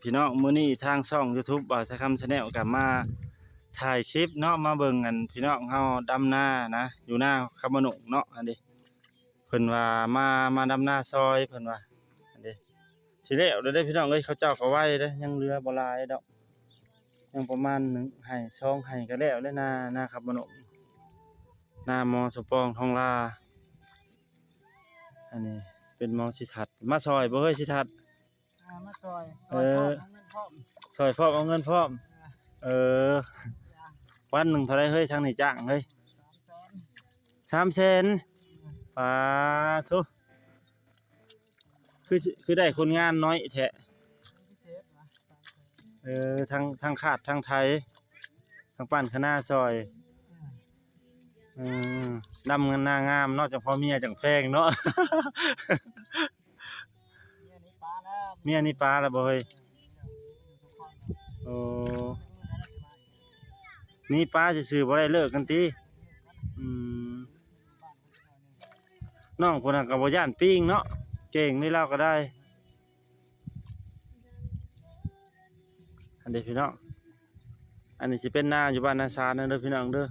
ພີ່ນ້ອງ ມື້ນີ້ທາງຊ່ອງ YouTube ບ່າວຊາຍຄຳ Channel ກໍມາຖ່າຍຄລິບເນາະ ມາເບິ່ງອັນພີ່ນ້ອງເຮົາດຳນານະ ຢູ່ນາຄຳມະໜຸ່ງເນາະ ອັນນີ້ ເພິ່ນວ່າມາ ມາດຳນາຊ່ອຍ ເພິ່ນວ່າ ອັນນີ້ ຊິແລ້ວແລ້ວເດ້ພີ່ນ້ອງເອີຍ ເຂົາເຈົ້າກໍໄວເດ້ ຍັງເຫຼືອບໍ່ຫຼາຍດອກ ຍັງປະມານໜຶ່ງໄຮ່ສອງໄຮ່ກໍແລ້ວແລ້ວ ນາ ນາຄຳມະໜຸ່ງ ນາໝໍສົມປອງ ທອງລາ. ອັນນີ້ເປັນໝໍສີທັດ ມາຊ່ອຍບໍ່ເຮີ້ຍສີທັດ? ອ່າ ມາຊ່ອຍ ເອີ ຊ່ອຍພ້ອມເອົາເງິນພ້ອມ ເອີ ເອີ ຈ້າງ ວັນໜຶ່ງເທົ່າໃດເຮີ້ຍ ທາງນີ້ຈ້າງເຮີ້ຍ? ສາມແສນ ສາມແສນ ອືມ ປາໂທ້ ຄື ຄືໄດ້ຄົນງານໜ້ອຍແທ້ ເອີ ທັງ ທັງຄາດ ທັງໄຖ ທັງປັ້ນຄະນາຊ່ອຍ ອືມ ອືມ ດຳນາງາມເນາະ ຈັ່ງພໍເມຍຈັ່ງແພງເນາະ ເມຍໜີປາແລ້ວ ເມຍໜີປາແລ້ວບໍ່ເຮີ້ຍ? ໂອ້ ໜີປາຊື່ໆ ບໍ່ໄດ້ເລີກກັນຕິ? ອືມ ນ້ອງຜູ້ນັ້ນກໍບໍ່ຢ້ານປິງເນາະ ເກັ່ງເລີຍລາວກໍໄດ້ ອັນນີ້ພີ່ນ້ອງ ອັນນີ້ຊິເປັນນາຢູ່ບ້ານນາຊານເດີພີ່ນ້ອງເດີ